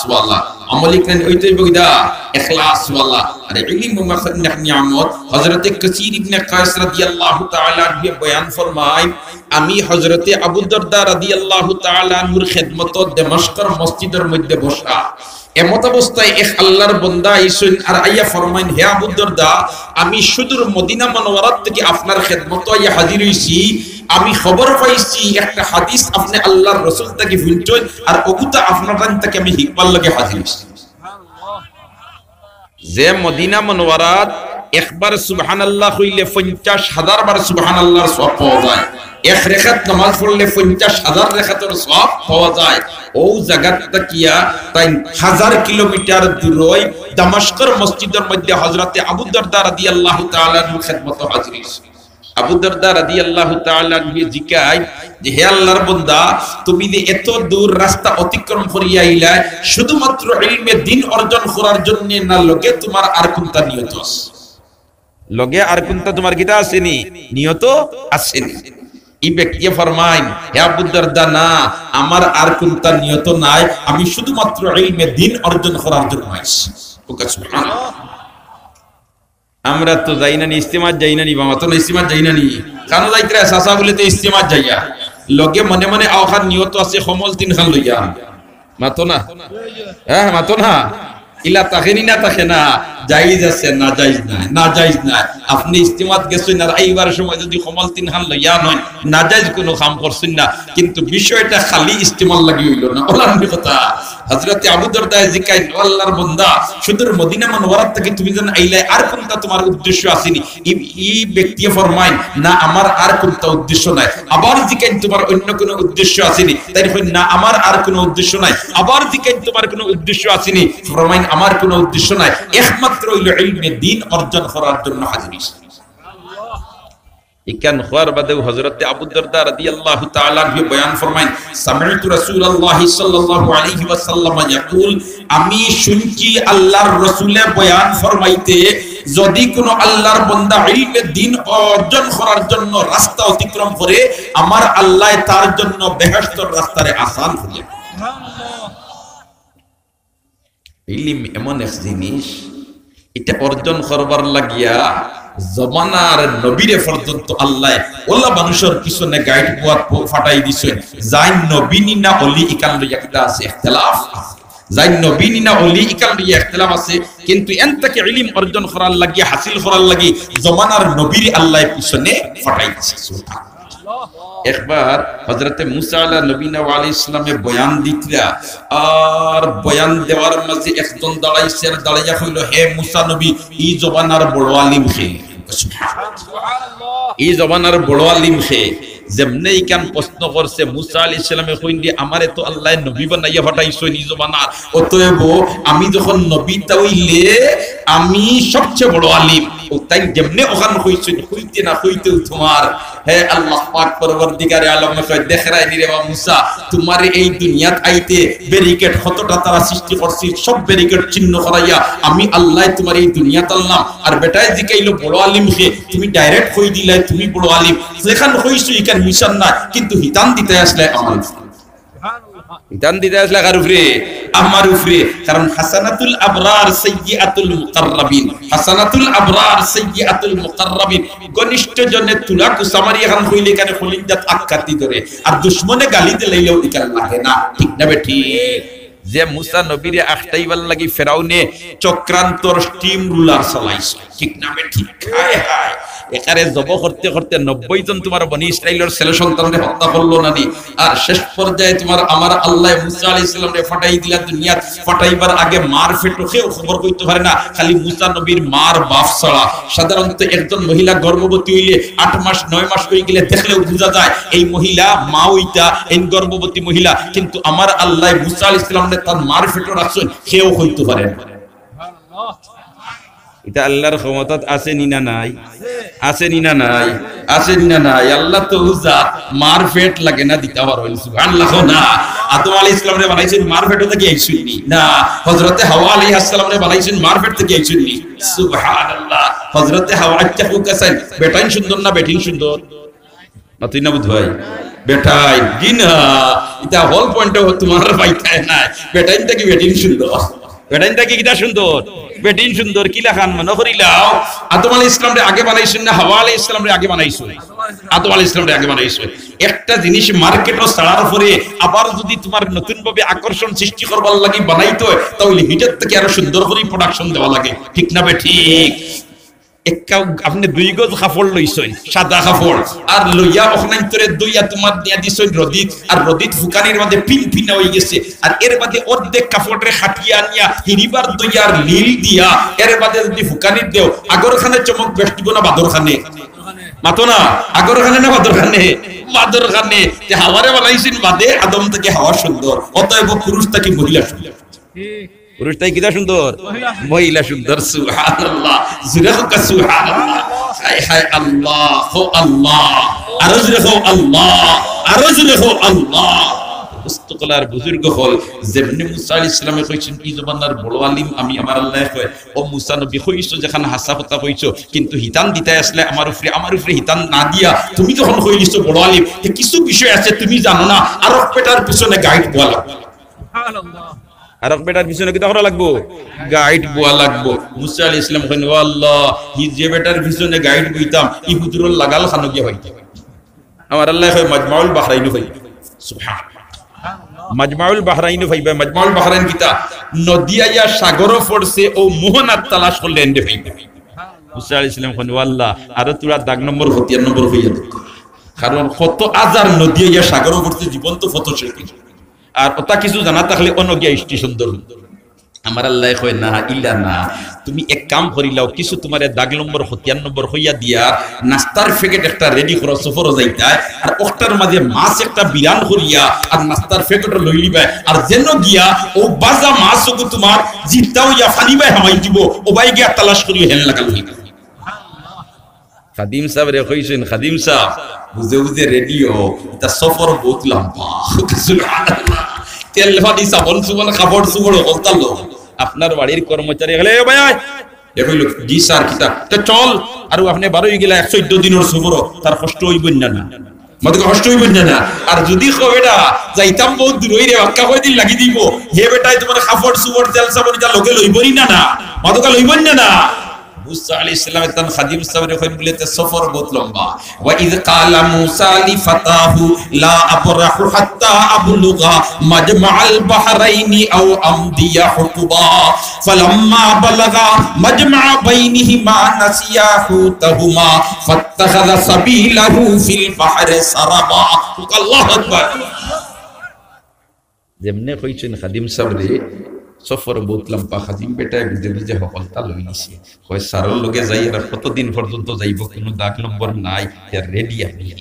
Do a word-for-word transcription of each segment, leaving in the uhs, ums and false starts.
ওয়ালা। আমল ইকরান ওই তো অইবো কিতা? ইখলাস ওয়ালা। আরে ইলম অইলো এক নিয়ামত। হযরতে কাসির ইবনে কায়েস রাদিয়াল্লাহু তাআলা আনহু বয়ান ফরমাইন, আমি হযরতে আবু দরদা রাদিয়াল্লাহু তাআলা আনহুর খেদমতো দেমাশকর মসজিদর মধ্যে বসা। এমত অবস্থায় এক আল্লাহর বন্দা আইছইন আর আইয়া ফরমাইন, "হে আবু দরদা, আমি সুদূর মদিনা মনোয়ারাত থাকি আপনার খেদমতো আইয়া হাজির অইছি। আমি খবর পাইছি একটা হাদিস আপনে আল্লাহর রসুল থাকি হুনছইন, আর অগুতা আপনার কান থাকি আমি হিকবার লাগি হাজির অইছি।" যে মদিনা মনোয়ারাত একবার সুবহানাল্লাহ কইলে পঞ্চাশ হাজার বার সুবহানাল্লাহর সওয়াব পাওয়া যায়, এক রেকাত নামাজ পড়লে পঞ্চাশ হাজার রেকাতর সওয়াব পাওয়া যায়। অউ জাগাত থাকিয়া তাইন হাজার কিলোমিটার দূরই দামাশকর মসজিদর মধ্যে হযরতে আবু দরদা রাদিয়াল্লাহু তাআলা আনহুর খেদমতো হাজির অইছইন। আবু দরদা রাদিয়াল্লাহু তাআলা আনহু জিকাইন যে, "হে আল্লাহর বন্দা, তুমি যে এত দূর রাস্তা অতিক্রম করিয়া আইলায়, শুধুমাত্র ইলমে দ্বীন অর্জন করার জন্য, না লগে তোমার আর কুনটা নিয়ত আছে? লগে আর কুনটা তোমার কিতা আছে নি? নিয়ত আছে নি?" ই ব্যক্তিয়ে ফরমাইন, "হে আবু দরদা, না, আমার আর কুনটা নিয়ত নাই, আমি শুধুমাত্র ইলমে দ্বীন অর্জন করার জন্য আইছি।" ওকে, সুবহানাল্লাহ। আমরা তো যাই না নি, ইজতেমাত যাই না নি, বা মাতো না, ইজতেমাত যাই না নি। কানো যাইতরা, চাচা বুলে তো ইজতেমাত যাইয়া। লগে মনে মনে অখান নিয়ত আছে, কমল তিনখান লইয়া। মাতো না? হ্যাঁ, মাতো না? ইলা থাকে নি না থাকে না? জায়েজ আছে, নাজায়েজ নায়, নাজায়েজ নায়। আপনে ইজতেমাত গেছইন আর আইবার সময় যদি কমল তিনখান লইয়া আনইন, নাজায়েজ কুনু কাম করছইন না। কিন্তু বিষয়টা খালি ইজতেমার লাগি অইলো না, অলার কথা। হযরতে আবু দরদায় জিকাইন, "ও আল্লাহর বন্দা, সুদূর মদিনা মুনাওয়ারাত থাকি তুমি যেন আইলায়, আর কুনটা তোমার উদ্দেশ্য আছে নি?" ই, ই ব্যক্তিয়ে ফরমাইন, "না, আমার আর কুনটা উদ্দেশ্য নাই।" আবার জিকাইন, "তোমার অন্য কুনু উদ্দেশ্য আছে নি?" তাইন কইন, "না, আমার আর কুনু উদ্দেশ্য নাই।" আবার জিকাইন, "তোমার কুনু উদ্দেশ্য আছে নি?" ফরমাইন, "আমার কুনু উদ্দেশ্য নাই, একমাত্র অইলো ইলমে দ্বীন অর্জন করার জন্য হাজির অইছি।" ইখান কওয়ার বাদেউ হযরতে আবু দরদা রাদিয়াল্লাহু তাআলা আনহু বয়ান ফরমাইন, "সামি'তু রাসূলাল্লাহি সাল্লাল্লাহু আলাইহি ওয়াসাল্লাম ইয়াকুল", আমি শুনছি আল্লাহর রাসূলে বয়ান ফরমাইতে, যদি কুনু আল্লাহর বান্দা ইলমে দ্বীন অর্জন করার জন্য রাস্তা অতিক্রম করে, আমার আল্লায় তার জন্য বেহেশতর রাস্তারে আসান করে দেন। ইলিম এমন এক জিনিস, ইটা অর্জন করবার লাগিয়া জমানার নবীরে পর্যন্ত আল্লায় অলা মানুষর পিছনে গাইড পাঠাই দিছইন। যাইন নবী নি না অলি, ইখান লইয়া কিতা আছে? ইখতিলাফ আছে। যাইন নবী নি না অলি, ইখান লইয়া ইখতিলাফ আছে। কিন্তু এন থাকি ইলিম অর্জন করার লাগিয়া, হাসিল করার লাগি জমানার নবীরে আল্লায় পিছনে পাঠাই দিছে। সুবহানাল্লাহ। একবার হযরতে মুসা আলা নবীনা ওয়া আলাইহিস সালামে বয়ান দিতরা, আর বয়ান দেওয়ার মাঝে একজন দাঁড়াইছে, আর দাঁড়াইয়া কইলো, "হে মুসা নবী, ই জমানার বড় আলিম কে, ই জমানার বড় আলিম কে।" যেমনে ইখান প্রশ্ন করছে, মুসা আলাইহিস সালামে কইন দি, "আমারে তো আল্লায় নবী বানাইয়া পাঠাইছইন ই জমানার, অতএব আমি যখন নবী, তা অইলে আমি সবচেয়ে বড় আলিম।" ও তাইন যেমনে অখান কইছইন, কইতে না কইতেউ তোমার হে আল্লাহ পাক পরওয়ারদিগারে আলমে কয়, "দেখরায় নি রে বা মুসা, তোমার এই দুনিয়াত আইতে ব্যারিকেড কতটা তারা সৃষ্টি করছিল, সব ব্যারিকেড ছিন্ন করাইয়া আমি আল্লায় তোমার এই দুনিয়াত আনলাম।" আর বেটায় জিকাইলো, "বড় আলিম কে?" তুমি ডাইরেক্ট কই দিলায় তুমি বড় আলিম। যেখান কইছো ইখান মিশান না, কিন্তু হিতান দিতায় আছলায় আমার উপরে। হিতান দিতায় আছলায় কার উপরে? আমার উপরে। কারণ হাসানাতুল আবরার সাইয়্যিআতুল মুকাররাবিন, হাসানাতুল আবরার সাইয়্যিআতুল মুকাররাবিন। ঘনিষ্ঠ জনে তুলা কুচা মারি ইখান কইলে ইখানে কলিজাত আঘাত দি ধরে, আর দুশমনে গালি দিলাইলেও ইখান লাগে না। ঠিক না বেঠিক? যে মুসা নবীরে আটকাইবার লাগি ফেরাউনে চক্রান্তর স্টিম রুলার চালাইছে, ঠিক না বেঠিক? হায় হায়, একারে জব করতে করতে নব্বই জন তোমার বনি ইসরাইলর ছেলে সন্তানরে হত্যা করলো না নি? আর শেষ পর্যায়ে তোমার আমার আল্লায় মুসা আলাইহিস সালামরে পাঠাই দিলা দুনিয়াত। পাঠাইবার আগে মার পেটো কেউ খবর কইতো পারে না, খালি মুসা নবীর মার বাপ ছাড়া। সাধারণত একজন মহিলা গর্ভবতী অইলে আট মাস, নয় মাস অই গেলে দেখলেউ বুঝা যায় এই মহিলা মা অইতা, এই গর্ভবতী মহিলা। কিন্তু আমার আল্লায় মুসা আলাইহিস সালামরে তার মার পেটো রাখছইন, কেউ কইতো পারে না। ইটা আল্লাহর ক্ষমতাত আছে নি না নাই? আছে নি না নাই? আছে নি না নাই? আল্লাহ তো উজা মার পেট লাগে না দিতা পারইন। সুবহানাল্লাহ না? আদম আলাইহিস সালামরে বানাইছইন মার পেটো থাকি আইছইন নি? না। হযরতে হাওয়া আলাইহাস সালামরে বানাইছইন মার পেট থাকি আইছইন নি? সুবহানাল্লাহ। হযরতে হাওয়া, আচ্ছা, কউক্কা চাইন, বেটাইন সুন্দর না বেটিন সুন্দর? মাতইন না বুধ ভাই। বেটাইন, জি না, ইতা হল পয়েন্টে তুমার পাইতায় নাই। বেটাইন থাকি বেটিন সুন্দর। বেটাইন থাকি কিতা সুন্দর? বেটিন সুন্দর। কিলাখান মনো করিলাও, আদম আলাইহিস সালামরে আগে বানাইছইন না হাওয়া আলাইহিস সালামরে আগে বানাইছইন? আদম আলাইহিস সালামরে আগে বানাইছইন। একটা জিনিস মার্কেটো ছাড়ার পরে আবার যুদি তুমার নতুন ভাবে আকর্ষণ সৃষ্টি করবার লাগি বানাইতে অয়, তাইলে হিটার থাকি আরো সুন্দর করি প্রোডাকশন দেওয়া লাগে, ঠিক না বেঠিক? একটা আপনে দুই গজ কাপড় লইছইন, সাদা কাপড়, আর লইয়া অখানইন্তরে ধইয়া তুমার দিয়া দিছইন রদিত, আর রদিত ফুকানির মাঝে ফিনফিনা অইগেছে, আর এর বাদে অর্ধেক কাপড়রে কাটিয়া আনিয়া হিরিবার ধইয়া আর লিল দিয়া এর বাদে যুদি ফুকানিত দেও, আগর খানে চমক বেশ দিবো না বাদর খানে? মাতো না, আগর খানে না বাদর খানে? বাদর খানে। তে হাওয়ারে বানাইছইন বাদে, আদম থাকি হাওয়া সুন্দর, অতএব পুরুষ থাকি মহিলা সুন্দর। পুরুষ থাকি কিতা সুন্দর? মহিলা সুন্দর। সুবহানাল্লাহ। জুরে কউক্কা সুবহানাল্লাহ। হায় হায় আল্লাহ, কও আল্লাহ। আরো জুরে কও আল্লাহ, আরো জুরে কও আল্লাহ। দোস্ত অকল আর বুজুর্গ অকল, যেমনে মুসা আলাইহিস সালামে কইছইন, "ই জমানার বড় আলিম আমি, আমার আল্লায় কয়, ও মুসা নবী, কইছো যেখান হাছা কথা কইছো, কিন্তু হিতান দিতায় আছলায় আমার উপরে, আমার উপরে হিতান না দিয়া তুমি যখন কইলিছো বড় আলিম, তে কিছু বিষয় আছে তুমি জানো না, আরক বেটার পিছনে গাইড বওয়া লাগবো।" আরক বেটার পিছনে কিতা করা লাগবো? গাইড বওয়া লাগবো। মুসা আলাইহিস সালাম কইন, "ও আল্লাহ, ই যে বেটার পিছনে গাইড বইতাম, ই হুজুরর লাগাল খানো গিয়া পাইতাম।" আমার আল্লায় কয়, "মাজমাউল বাহরাইনো পাইবা।" সুবহানাল্লাহ। মাজমাউল বাহরাইনো পাইবা। মাজমাউল বাহরাইন কিতা? নদী আইয়া সাগরো পড়ছে, অউ মোহনাত তালাশ করলে এনরে পাইবা। মুসা আলাইহিস সালাম কইন, "ও আল্লাহ, আরো থুড়া দাগ নম্বর, খতিয়ান নম্বর কইয়া দেও।" কারণ কত হাজার নদী আইয়া সাগরো পড়ছে, জীবন্ত পথ শেষ অইছে। আর অতা কিছু জানা থাকলে অনো গিয়া স্টেশন ধরুন। আমার আল্লায় কয়, "না, ইলা না, তুমি এক কাম করিলাও, কিছু তুমারে দাগ নম্বর, খতিয়ান নম্বর কইয়া দিয়া, নাস্তার প্যাকেট একটা রেডি করো, সফরো যাইতায়, আর অকটার মাঝে মাছ একটা বিরান করিয়া, আর নাস্তার প্যাকেটও লইলিবায়, আর যেন গিয়া অউ বাজা মাছ অগু তুমার জিন্দা অইয়া পানি বায় হামাই দিবো, অবায় গিয়া তালাশ করিও, হেন লাগাল অইবো।" খাদিম সাবরে কইছইন, "খাদিম সাব, বুঝে বুঝে রেডি অও, ইতা সফর বউত লাম্বা।" সুবহানাল্লাহ। তেল পানি, সাবন সুবন, কাপড় চুপড় হকলতা লও। আপনার বাড়ির কর্মচারী অকলে, "এ ভাই, আয়।" এ কইলো, "জি স্যার, কিতা?" "তে চল, আরো আপনে বারোই গেলা এক চৌদ্দ দিনর সফর, তার কষ্ট অইবো না না?" মাতো কষ্ট অইবো না না? আর যুদি কও, "বেটা, যাইতাম বউত দূরই রে, বাক্কা কয়দিন লাগি দিবো," হে বেটায় তুমার কাপড় চুপড়, তেল সাবন ইতা লগে লইবো নি না না? মাতো লইবো না না? মুসা আলাইহিস সালামে তান খাদিম সাবরে কইন বুলে, "তে সফর বউত লম্বা।" وإذ قال موسى لفتاه لا أبرح حتى أبلغ مجمع البحرين أو أمضي حقبا فلما بلغا مجمع بينهما نسيا حوتهما فاتخذ سبيله في البحر سربا। আল্লাহু আকবার। যেমনে কইছইন খাদিম সাবরে, সফর বউত লাম্বা, খাদিম বেটায় বুঝে বুঝে হকলতা লইলিছে। কয়, "স্যারর লগে যাইয়ার কতদিন পর্যন্ত যাইবো, কুনু দাগ নম্বর নাই, ইয়া রেডি আমি।"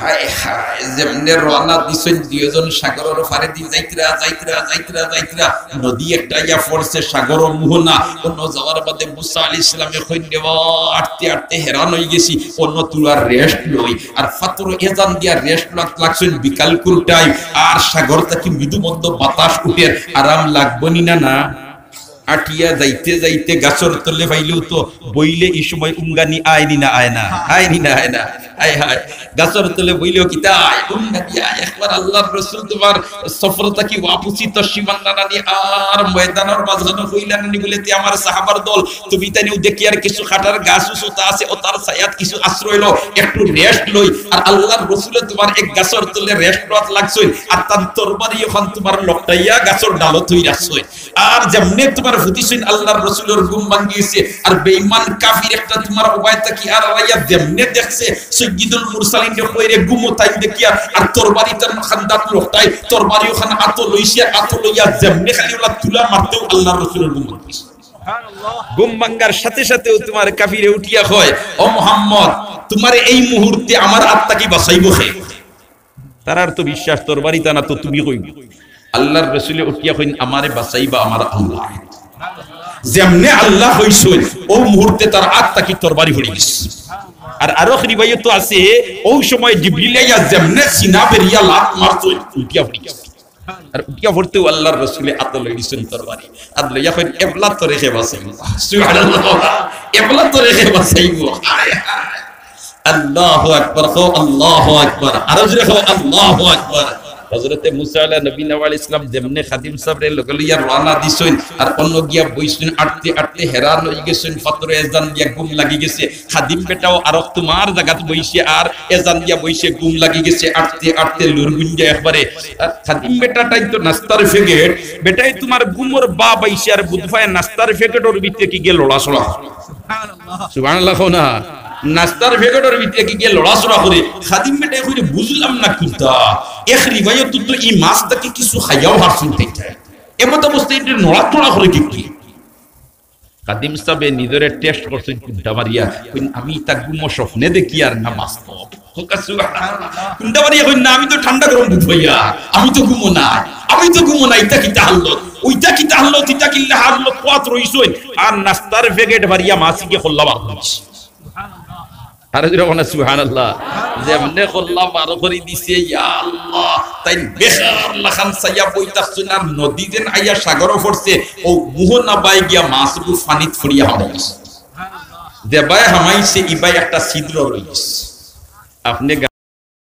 হায় হায়, যেমনে রওয়ানা দিছইন দুইজন সাগরর পারেদি যাইতরা, যাইতরা, যাইতরা, যাইতরা, নদী একটা আইয়া পড়ছে, সাগর মোহনা। অনো যাওয়ার বাদে মুসা আলাইহিস সালামে কইন, "রে বা, আটতে আটতে হেরান অইগেছি, অনো থুড়া রেস্ট লই।" আর ফাত্তর এজান দিয়া রেস্ট লওয়াত লাগছইন বিকাল কুরটায়, আর সাগর থাকি মৃদু মন্দ বাতাস উঠের, আরাম লাগবো নি না না? আটিয়া যাইতে যাইতে গাছর তলে পাইলেও তো বইলে ই সময় উঙ্গানি আয় নি না আয় না? আয় নি না আয় না? আয় হায়, গাছর তলে বইলেও কিতা আয়? উঙ্গানি আয়। একবার আল্লাহর রসুল তুমার সফর থাকি ওয়াপসি তশরিফ আনরা নানি, আর ময়দানর মাঝখানো কইলা নানি বুলে, "তে আমার সাহাবার দল, তুমি তাইনও দেখিয়ার কিছু খাটার গাছ উঁচুতা আছে, অতার ছায়াত কিছু আশ্রয় লও, একটু রেস্ট লই।" আর আল্লাহর রসুলে তুমার এক গাছর তলে রেস্ট লওয়াত লাগছইন, আর তান তরবারি অখান তুমার লটকাইয়া গাছর ডালো থই রাখছইন। আর যেমনে তুমার ফুদিছইন আল্লাহর রসুলর ঘুম ভাঙ্গি গেছে। আর বেঈমান কাফির একটা তুমার উবায় থাকি আর আড়াইয়া যেমনে দেখছে সৈয়দুল মুরসালিনরে কইরে ঘুমো তাইন দেখিয়া, আর তরবারি তান খান্দাত লটকাই, তরবারি অখান আতো লইছে, আতো লইয়া যেমনে খালি অলা তুলা মারতেউ আল্লাহর রসুলর ঘুম ভাঙ্গি গেছে। ঘুম ভাঙ্গার সাথে সাথেউ তুমার কাফিরে উঠিয়া কয়, "ও মোহাম্মদ, তুমারে এই মুহূর্তে আমার আত থাকি বাঁচাইবো কে?" তারার তো বিশ্বাস তরবারি তান আতো, তুমি কইবে। আল্লাহর রসুলে উঠিয়া কইন, "আমারে বাঁচাইবা আমার আল্লাহ।" যেমনে আল্লাহ কইছইন, অউ মুহূর্তে তার আত থাকি তরবারি পড়ি গেছে। আর আরো রিওয়ায়াতো আছে, অউ সময় জিবরিল আইয়া যেমনে সিনা বেড়িয়া লাত মারছইন, উঠিয়া পড়ি গেছে। আর উঠিয়া পড়তেউ আল্লাহর রসুলে আতো লইছইন তরবারি, আত লইয়া কইন, "এবলা তোরে কে বাঁচাইবো?" সুবহানাল্লাহ। "এবলা তোরে কে বাঁচাইবো?" হায় হায়। আল্লাহু আকবার, কও আল্লাহু আকবার। আরো জোরে কও আল্লাহু আকবার। হযরতে মুসা আলা নবীনা ওয়া আলাইহিস সালাম যেমনে খাদিম সাবরে লগে লইয়া রওয়ানা দিছইন, আর অন্য গিয়া বইছইন, আটতে আটতে হেরান অইগেছইন, ফাত্তরে এজান দিয়া ঘুম লাগি গেছে। খাদিম বেটাও আরক তুমার জাগাত বইছে, আর এজান দিয়া বইছে, ঘুম লাগি গেছে, আটতে আটতে লুরগুঞ্জা একবারে। আর খাদিম বেটাটাই তো নাস্তার প্যাকেট, বেটায় তুমার ঘুমর বাপ আইছে, আর বুধবায় নাস্তার প্যাকেটর ভিতরে কিগিয়ে লড়াচড়া। সুবহানাল্লাহ কও না। নাস্তার প্যাকেটর ভিতরে কিগিয়ে লড়াচড়া করে। খাদিম বেটায় কইরে, "বুঝলাম না কুনটা। এক রিওয়ায়াতো তো ই মাছ থাকি কিছু খাইয়াও হারছইন তাইন। এমত অবস্থায় ইটা নড়াচড়া করে কিগিয়ে?" খাদিম সাবে নিজরে টেস্ট করছইন কুন্ডা মারিয়া, কইন, "আমি ইতা ঘুমো স্বপ্নে দেখি আর না বাস্তব?" কউক্কা সুবহানাল্লাহ। কুন্ডা মারিয়া কইন, "না, আমি তো ঠান্ডা গরম বুঝ পাইয়া, আমি তো ঘুমো নাই, আমি তো ঘুমো নাই, ইতা কিতা হাল্লত, ওইটা কিতা হাল্লত, ইতা কিল্লা হাল্লত, কওয়াত রইছইন, আর নাস্তার প্যাকেট মারিয়া মাছ ইগিয়ে কল্লা বার করিছ।" আরো জোরে কও না সুবহানাল্লাহ। যেমনে কল্লা বার করি দিছে, ইয়া আল্লাহ, তাইন বেকার লাখান চাইয়া বই থাকছইন, আর নদী যেন আইয়া সাগরো পড়ছে, অউ মোহনা বায় গিয়া মাছগু পানিত পড়িয়া হামাই গেছে। যেবায় হামাইছে, ইবায় একটা ছিদ্র রইগেছে। আপনে